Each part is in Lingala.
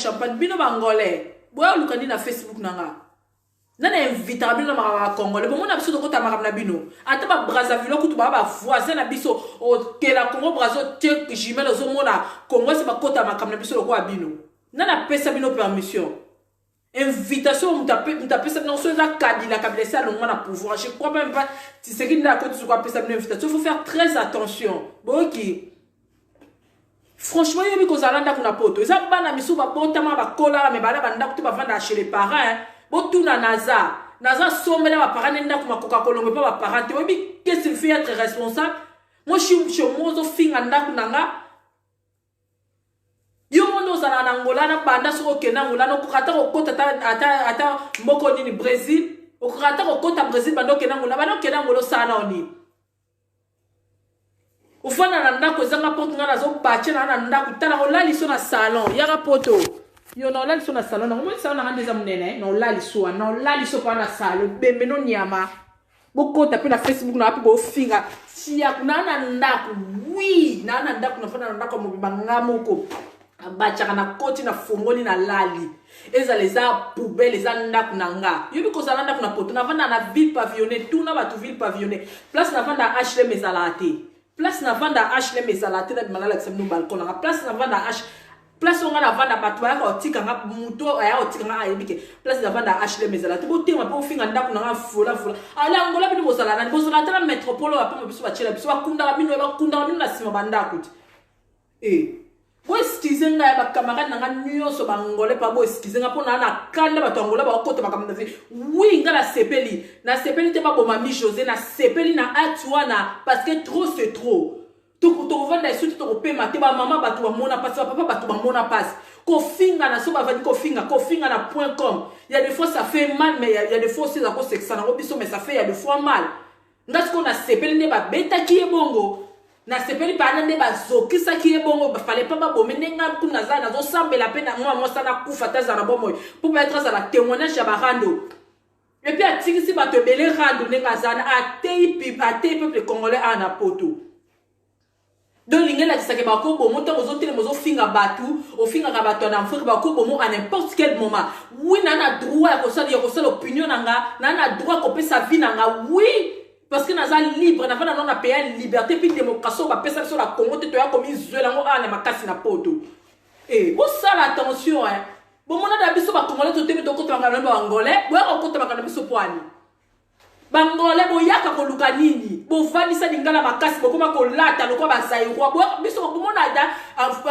champagne. Bino bangolais, boya oluka nini na Facebook na nga? Nani invitaka bino na makambo ya Congolais? Bomona biso tokota makambo na bino. Ata ba Brazzaville kutu baa ba voisin na biso. Okela Congo Brazza, otie jumelle, ozomona Congo ese bakota makambo na biso lokola bino. Nani apesa bino permission, invitation? Moto apesa bino so eza Kabila. Kabila esi alongwa na pouvoir, je crois même pas. Tshisekedi nde akoti soko apesa bino invitation. Faut faire très attention, boyoki? Franchement, yoyebi kozala ndako na Poto, eza bana misusu babotama, bakolaka, me bana bandako te, bavanda chez les parents. Botuna naza sombela baparent nde ndako, makoka kolongo mpo baparent te. Oyebi qu'est-ce qu'il fait, être responsable? Moi, chez moi, ozofinga ndako na nga. Yo moni ozalaka na Ngola na banda. Soki okende Angola, okoka ata kokota ata mboka nini, Brésil, okoka ata kokota Brésil. Banda okende Angola, banda okende Angola, osala nao nini? Ofanda na ndako ezanga poto. Ngai nazobatie na ndako. Tala, olaliso na salon, yaka Poto. Yo na olaliso na salon nango. Omoni salon nanga nde eza monene. Na olaliso wana, na olaliso mpa na salon bembe no nyama. Bokota mpe na Facebook na mpe bofinga tiaku. Naa na ndako, wi, naa na ndako, nafanda na ndako ya mobimba nga moko. Abatiaka na koti, na fongoli, na lali. Ezala eza poubelle, eza ndako na nga. Yobi kozala ndako na Poto. Navanda na ville pavillonne. Tuna bato ville pavillonne, place navanda HLM ezalaka te. Place navanda HLM ezalaka te. Nabima, nalakisa bino balcon nanga. Place navanda h place oyo nga navanda, bato bayaka kotika nga. Moto aya kotika nga ayebi ke place navanda HLM ezala te. Botema mpe ofinga ndako na nga fola fola. Ale Angola, bino bozala nani? Bozala ata na métropole oyo apema biso, batiela biso. Bakundaka bino, bakundaka bino na nsima bandako te. E boexcuser ngai, bacamarade na ngai nyonso bangolais, mpa boexcuser ngai mpo na na kanda. Bato Angola bakokota makambo na vie. Wi, ngai nasepeli, nasepeli te baboma Mi José. Nasepeli na acte wana parce que trop, c'est trop. Tokovanda esu te, tokopema te. Bamama bato bamona mpasi, bapapa bato bamona mpasi. Kofinga na so bavandi kofinga, kofinga na point com, ya des fois ça fait mal, mais ya des fois aussi eza kosekisa nango biso, mais ça fait ya des fois mal. Nga sikoyo nasepeli nde babetaki ye bongo. Nasepeli mpana nde bazokisaki ye bongo. Bafale mpa babome nde. Nga kuna naza, nazosambela mpe na mwa mwasi nakufa te, azala na bomoi mpo peut-être azala témoignage ya barando. Et puis atikisi bato ebele rando ndenge aza na atei peuple congolais awa na Poto. Donc lingi elakisaka bakobomo ntango ozotelema, ozofinga bato, ofingaka bato na Afrique, bakobomo à n'importe quel moment. Oui, naa na droit ya kosala opinion na nga, naa na droit ya kopesa vie na nga, oui, parce que naza libre. Nafanda nano na pays ya liberté puis démocratie oyo bapesa biso na Congo te. Toya komizwela yango awa na makasi na Poto. E bosala attention, hein. Bomona na biso bacongolais totemi, tokotamaka na bangolais. Boyaka kokotamaka na biso poani? Bangolais, boyaka koluka nini? Bovandisa lingala makasi, bokoma kolata lokola bazaïrois. Biso bomona ata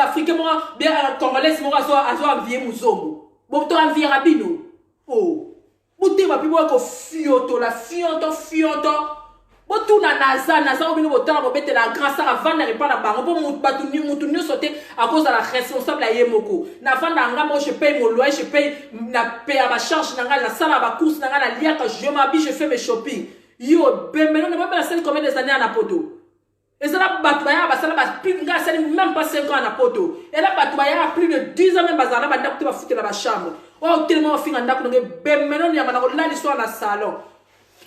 Africain moko bien, Congolaise moko azo envier muzombo? To enviera bino o botema mpe boya kofiotola fionto fionto. Botuna naza oyo bino botala, bobetela grand sar avandaka epa na bango mpo bato mutu nyonso te akozala responsable ya ye moko. Navanda nga moko, je paye mon loyer, je paye, na paya bacharge na ngai, nasala bacourse na ngai, naliaka, je m'habille, je fais mes shopping. Yo bembeno na bobe, nasali combien des années na Poto? Eza na bato bayaka basala plus. Ngai asali même pas 5 ans na Poto. Eza bato bayaka plus de 10 ans, même bazala na bandako te, bafutela bachambre. Oyo telema bafinga ndako ndenge bembeno nyama na kolaliswa na salon.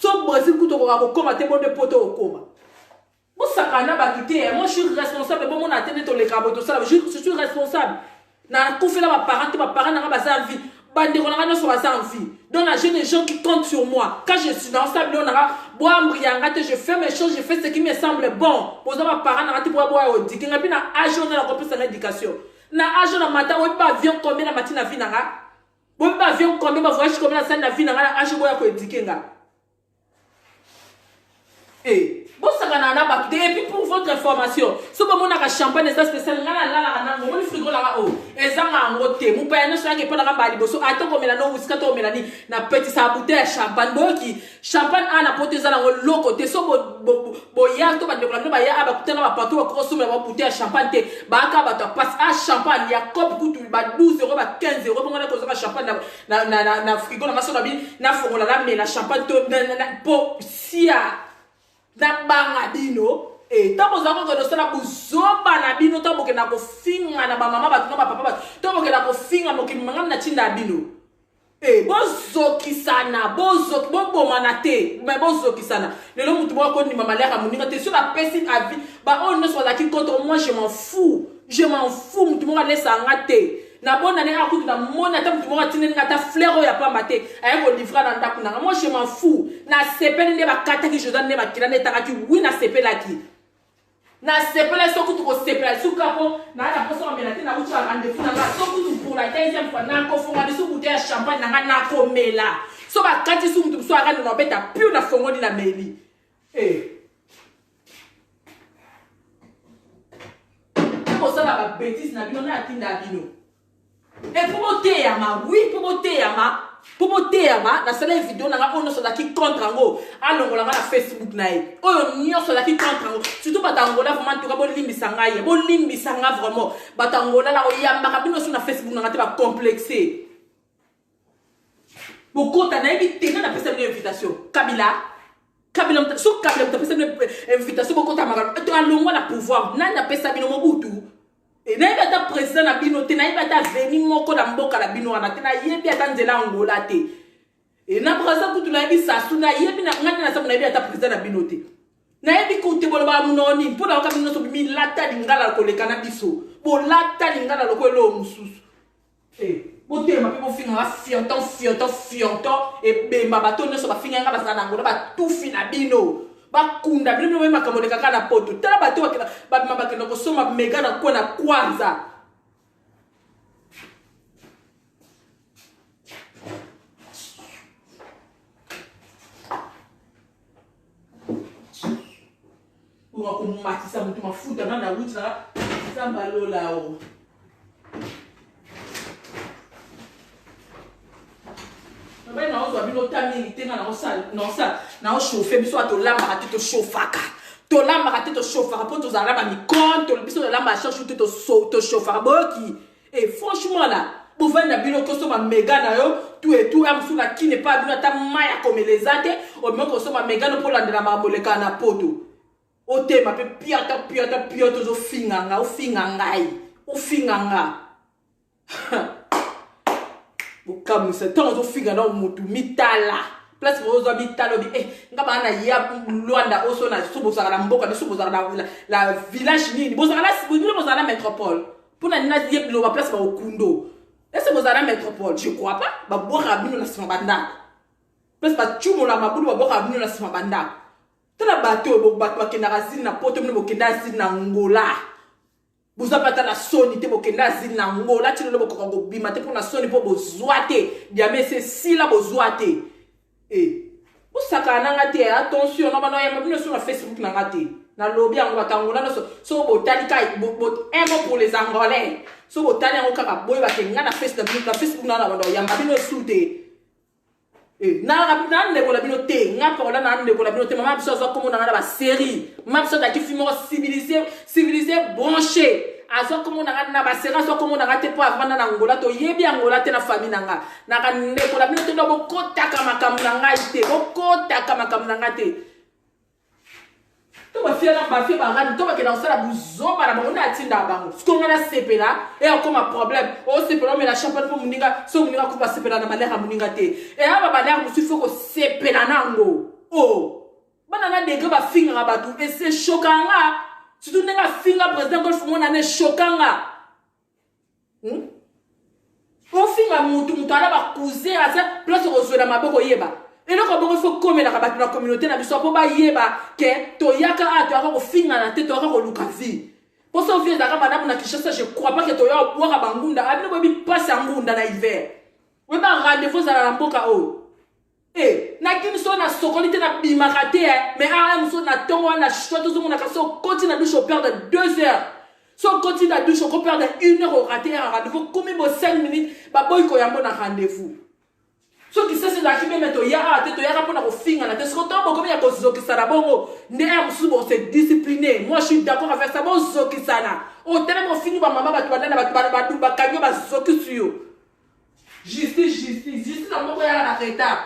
So Brésil kutu okoka kokóma te, bonde Poto okóma. Bosakana na bato te. Moi, je suis responsable. Bomona te nde tolekaka boye, tosala. Je suis responsable. Nakufela baparent te, baparent nanga baza en vie, bandeko nanga nyonso baza en vie. Donc na j'ai des gens qui comptent sur moi. Quand je suis dans ça, biloko nanga boambrianga te. Je fais mes choses, je fais ce qui me semble bon. Boza baparent nanga te boya boya odike nga mpe na age oyo na kopesa nga éducation. Na age na mata, oyebi baavion combien na mati na vie nanga? Boyebi baavion combien, bavoyage combien nasali na vie nanga? Na age boya koéduquer nga? E bosakana na bato te. Et puis, pour votre information, so bomonaka champagne eza spécial. Ngai nalalaka nango. Omoni frigo nanga oyo, ezanga yango te. Mopaya nyonso yaki epa nanga mbala liboso, ata komela no whisky, ata komela nini, napetisaka bouteille ya champagne. Boyoki, champagne awa na Poto eza nango loko te. So boya to bandeko na bino baya a bakutana bapato, bakokosomela ba bouteille ya champagne te. Baaka bato ya pasi. A champagne ya cope kutu ba 12 euro, ba 15 euro. Bongo nakozaka champagne na frigo nanga. So nabi nafongola, namela champagne to po sia nabanga bino. E ntango bozala kokende osala buzoba na bino, ntango bokenda kofinga na bamama bato na bapapa bato, ntango bokenda kofinga mokili mangami na ntinda ya bino, e bozokisana, bobomana te, me bozokisana. Lelo motu moko akondima malere ya moninga te. So napesi avis, baoyo nyonso bazalaki contre moi, je m'en fous, je m'en fous. Motu moko alesanga te. Na bonne année akutu na moni ata mutu moko atindeli nga ata fleur oyo ya pamba te aye kolivra na ndako nanga. Moi je m'en fous. Nasepeli nde bakataki Josiane nde makila nde etangaki oui nasepelaki. Nasepela so kutu kosepela suka po naa na posa komela te nauti ba rendez-vous na nga so kutu pour la 15e fois nakofonga lisu bouteille ya champagne na nga nakomela so bakati su mutu mosusu akani na obeta piu na fongoli na meli eh. Kosala ba bêtises na bino na atinda bino e mpo boteyama wi mpo boteyama mpo boteyama nasala video na nga oyo nyonso azalaki contre yango alongola nga na facebook na ye oyo nyonso azalaki contre yango surtout bato angola vraiment ntuka bolimbisa ngai ye bolimbisa nga vraiment bato angola na koyambaka bino so na facebook na nga te bacomplexe bokota nayebi te nga napesa bino invitation kabila kabila so kabila moto apesa bino invitation bokota makambo alongwa na pouvoir nani apesa bino mobutu E, nayebi ata président na bino te nayebi ata aveni moko na mboka na bino wana te nayebi ata nzela angola te e, na braza kutu nayebi sasu nayebi ngai nde nasabu nayebi ata président na bino te nayebi kute bolobaka monoko nini mpo nayoka bino nyonso milata lingala koleka na biso bolata lingala lokola eloko mosusu Eh, botelema mpe bofinga nga fionton fionton fionton ebemba bato nyonso bafinga nga bazala na angola batufi na bino bakunda bino bino boye makambo elekaka na poto tala bato babima bakenda kosomba mega na kwe na kwanza Oka komatisa moto mafuta nga na wuti na nzambe alola o mobali naozwa bino ta mingi te nga naochauffe biso tolambaka te tochauffaka tolambaka te tochauffaka mpo tozala na bamicron biso tolambaka chaque jour te tochauffaka boyoki e franchement là bovandi na bino kosomba mega na yo tout et tout ya mosusu na kine epa bino ata mai ya komela eza te obima kosomba mega no mpo olandela makambo elekaka na poto otema mpe piata piata piata ozofinga nga ofinga ngai ofinga nga bokamwisa ntango ozofinga na motu mitala place bozwa mitala obi eh, nga baa na ya lwanda oso na so bozalaka na mboka biso bozalaka na la village nini bozalaka bino bozalaka na métropole mpo na nini naye loba place bakokundo ese bozala na métropole je crois pas babwakaka bino na nsima bandako place bacumola mabulu babwakaka bino na nsima bandako tala bato oyo bato bakendaka asile na poto bino bokenda asile na ngola boza mpe ata na soni te bokenda asile na ngola ti lelo bokoka kobima te mpo na soni mpo bozwa te diame ese esila bozwa te Eh, bosakana na nga te attention na bana yamba bino so na facebook na nga te nalobi yango bato angola nyonso soki botali ka un mot pour les angolais soki botali yango kaka boyeba ke nga na facebook na facebook na na bando yamba bino su te eh, na ndeko na bino te nga parola na ndeko na bino te mama biso azwa komona nga na baserie mama biso azalaki fi moko civilise civilise branché azwa kombo na nga na basera azwa kombo na nga te mpo avanda na angola toyebi angola te na famille na nga naka ndeko na bino te ndo bokotaka makambo na ngai te bokotaka makambo na ngai te to bafia na bafia baradi to bakenda kosala buzoba na bango nde atindaka bango siko ngai nasepela e akoma problème osepela omela champagne mpo moninga so moninga akufa asepela na malere ya moninga te eya bamalere mosusu fo kosepela na yango o oh. bana na degre bafingaka bato eshoka nga surtout ndenge afinga président golf mwana na eshoka nga hmm? ofinga mutu mutu ala bacousin aza place okozwela maboko oyeba eloko bongo ifo komelaka bato na communauté na biso mpo bayeba ke toyaka awa toyaka kofingana te toyaka koluka vie mpo so vie ezalaka malamu na kinshasa je crois pas ke toya obwaka bangunda abino boyebi mpasi ya ngunda na hiver oyeba rendez-vous ezala na mboka oyo Eh, na kini so na sokoli te na bimaka te eh. Mais awa mosusu na ntongo wana na shwa tozomonaka so okoti na douche operdre 2 heures so okoti na douche okoperdre 1 heure orate heure ya rendez-vous okomi bo 5 minutes baboyi koyambo na rendez-vous soki sese ezalaki meme toya awa te toyaka mpona kofingana te soko ntango bokomi ya kozokisana bongo nde ya mosusu bose discipline moi je suis d'accord avec ça bozokisana otelemi ofingi bamama bato banana bato bakangi yo bazokisi yo Justice, justice, justice ya mboka yaka na retard.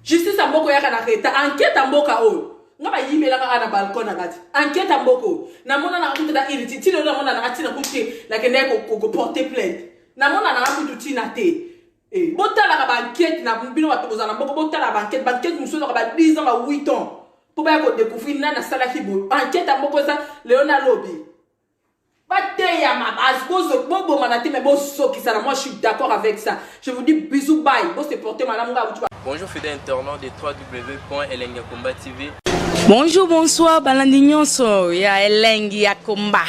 Justice ya mboka yaka na retard. Enquête ya mboka oyo. Nga bayibelaka ana balcon na ngati. Enquête ya mboka oyo. Namona na kutu ta ili ti lelo namona na tina kutu te nakendaki ko porter plainte. Namona na kutu tina te. Eh, botalaka ba enquête na bino bato bozala na mboka botalaka ba enquête, ba enquête mosusu ezalaka ba 10 ans ba 8 ans. Mpo baya ko découvrir nani asalaki boye. Enquête ya mboka eza lelo nalobi. Bateyama, bobomana te, mais bozokisana. Moi, je suis d'accord avec ça. Je vous dis bisous, bye, bose porter malamu. Nga butu. Bonjour fidèles internautes de www.elengiyakomba TV. Bonjour, bonsoir, balandi nyonso ya Elengi ya Komba,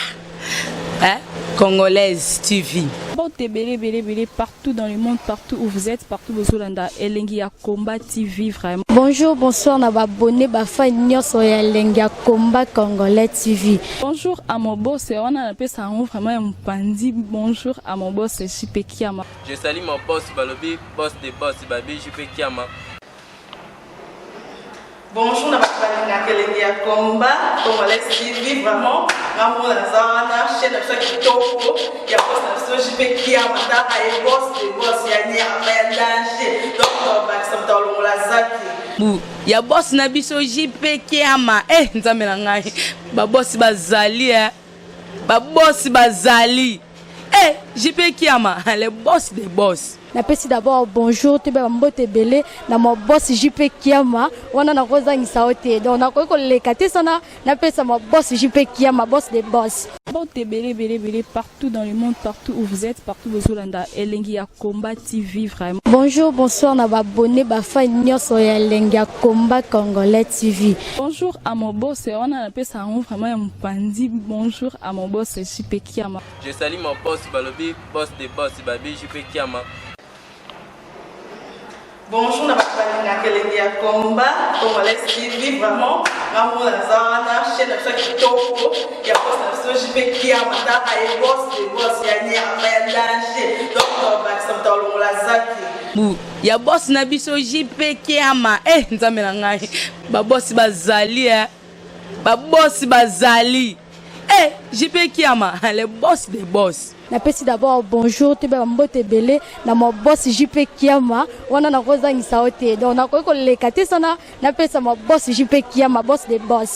hein? Congolaise TV. Mbote ebele ebele ebele partout dans le monde, partout où vous êtes, partout bozolanda Elengi ya Komba TV vraiment. Bonjour, bonsoir na ba abonné, ba fan nyonso ya Elengi ya Komba Congolais TV. Bonjour à mon boss, wana napesa yango vraiment ya mopandi. Bonjour à mon boss JP Kiama. Je salue mon boss Balobi, boss des boss, Babi JP Kiama. Bonjour na bato balingaka Elengi ya Komba Congolais TV. Vraiment, ngambo naza wana, chaîne na biso ya kitoko ya boss na biso JP Kiama. Taka ye, boss de boss ya nyama ya danger. Donc tobakisa moto alongola zaki. Bu ya boss na biso JP Kiama. Eh, nzambe na ngai, babosi bazali, eh. Babosi bazali, eh, JP Kiama, le boss des boss. Napesi d'abord bonjour, toyeba mbote ebele na ma boss JP Kiama. Wana nakozangisa yo te, donc nakoki koleka te sana napesa ma boss JP Kiama, boss de boss. Mbote ebele ebele ebele partout dans le monde, partout où vous êtes, partout bozolanda Elengi ya Komba TV vraiment. Bonjour, bonsoir na ba abonné, ba fan nyonso ya Elengi ya Komba Congolais TV. Bonjour à mon boss, wana napesa yango vraiment ya mopandi. Bonjour à mon boss JP Kiama. Je salue mon boss Balobi, boss des boss, Babi JP Kiama. Bonjour na bato balingaka Elengi ya Komba Congolais TV. Vraiment, ngambo naza wana, chaîne na biso ya kitoko ya boss na biso JP Kiama. Taka ye, boss de boss ya nyama ya danger. Donc tobakisa moto alongola zaki. Bu ya boss na biso JP Kiama. Eh, nzambe na ngai, babosi bazali, eh. Babosi bazali, eh, JP Kiama, le boss des boss. Napesi d'abord bonjour, toyeba mbote ebele na ma boss JP Kiama. Wana nakozangisa yo te, donc nakoki koleka te sana napesa ma boss JP Kiama, boss de boss.